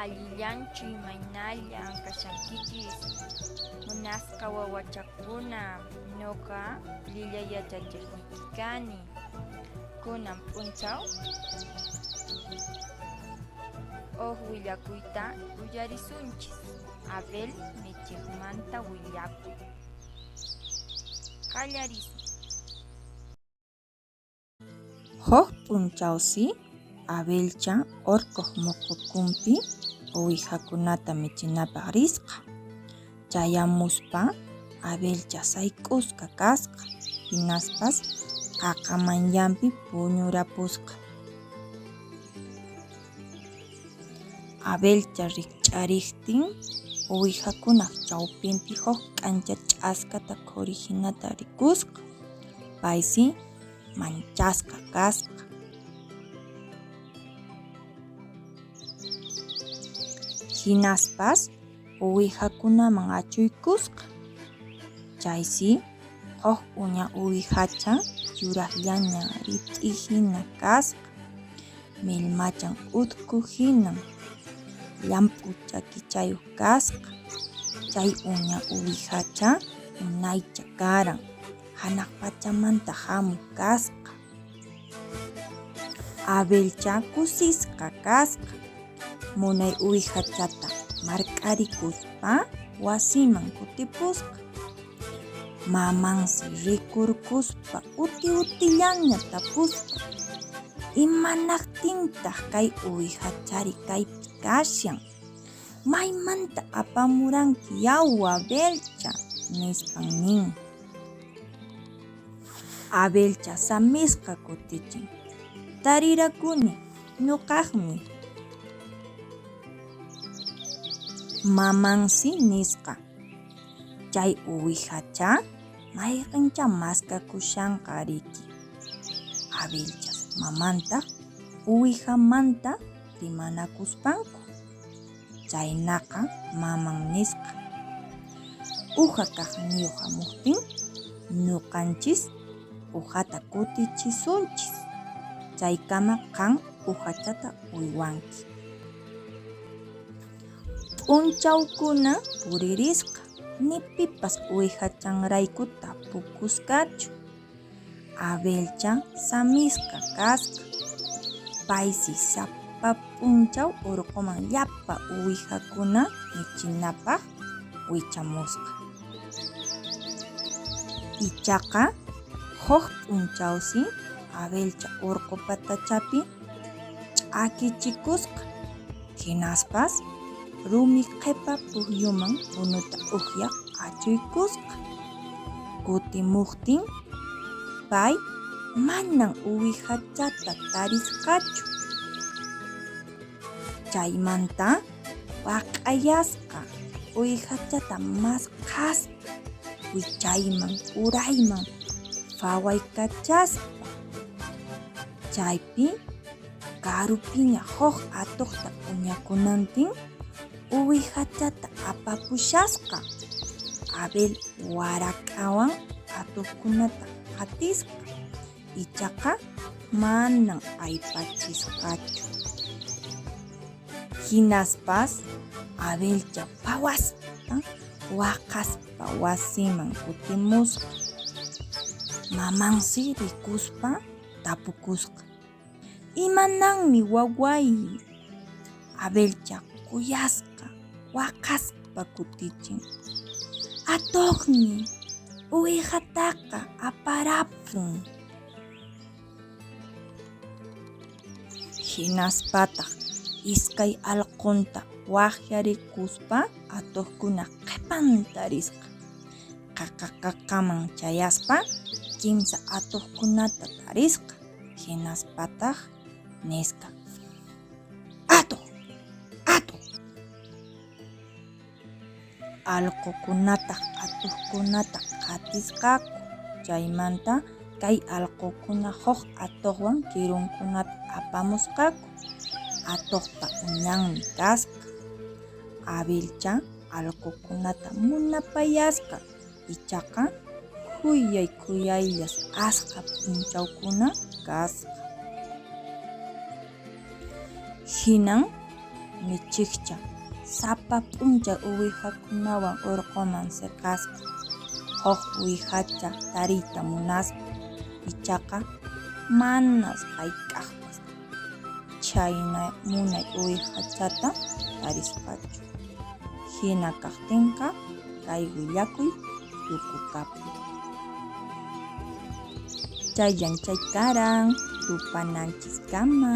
Allillanchu imaynallan kashankichis munasqa wawachakuna nuqa Lilla yachachiqniyki kani kunan p'unchaw huk willakuyta uyarisunchis Abel michiqmanta willakuy qallarisun. Huk p'unchawsi Abelcha urquq muqukunpi uwihakunata michinapaq risqa. Chayamuspa Abelcha sayk'usqa kasqa, hinaspas qaqa manyanpi puñurapusqa. Abelcha rikch'ariqtin uwihakunaq chawpinpi huk k'ancha ch'askata qhuri hinata rikusqa. Paysi manchasqa kasqa. Hinaspas uwihakunaman achuykusqa. Chaysi huk uña uwihacha yuraqllaña rit'i hina kasqa, millmachan utku hinan llamp'u chakichayuq kasqa. Chay uña uwihacha unaycha karan. Hanaq pachamanta hamuq kasqa. Abelcha kusisqa kasqa. Munay uwihachata mark'arikuspa wasiman kutipusqa. Mamansi rikurkuspa uti utillaña tapusqa. Imanaqtintaq kay uwihachari kaypi kashan? Maymanta apamuranki yaw Abelcha? Nispan nin. Abelcha samisqa kutichin. Tarirakuni, nuqaqmi. Mamansi nisqa. Chay uwihacha mayqincha maskakushanqa riki. Abelchas mamantaq uwihamanta rimanakuspanku. Chaynaqa maman nisqa, Uha kaqniyuq hamuqtin nuqanchis uhata kutichisunchis, chaykama qan uhachata uywanki. P'unchawkuna puririsqa, ni pipas uwihachanrayku tapukusqachu. Abelcha samisqa kasqa. Paysi sapa p'unchaw urquman llapa uwihakuna michinapaq wichamusqa. Ichaqa huk p'unchawsi Abelcha urqu patachapi ch'akichikusqa. Hinaspas rumi qhipa pukyuman unuta ukyaq achuykusqa. Kutimuqtin pay manan uwihachata tarisqachu. Chaymanta waq'ayasqa uwihachata maskhaspa wichayman urayman phawaykachaspa. Chaypi karupiña huk atuqta uñakunantin uwihachata apapushasqa. Abel warak'awan atuqkunata qatisqa, ichaqa manan aypachisqachu. Hinaspas Abelcha phawaspa waqaspa wasiman kutimusqa. Mamansi rikuspa tapukusqa, Imananmi waway? Abelcha kuyasqa waqaspa kutichin, Atuqmi uwihataqa aparapun. Hinaspataq iskay alqunta waqyarikuspa atuqkunaq qhipanta risqa. Qaqaqaqaman chayaspa kimsa atuqkunata tarisqa. Hinaspataq nisqa, Atuq! Atuq! Alqukunataq atuqkunata qatisqaku. Chaymanta kay alqukuna huk atuqwan kirunkunapi apamusqaku. Atuqpa uñanmi kasqa. Abelcha alqukunata munapayasqa, ichaqa khuyay khuyayllas asqa p'unchawkuna kasqa. Hinan michiqcha sapa p'unchay uwihakunawan urquman siqasqa, huk uwihacha tariyta munaspa, ichaqa manas hayk'aqpas chhayna munay uwihachata tarisqachu. Hina kaqtinqa kay willakuy tukukapun. Chayllan chay karan, tupananchiskama.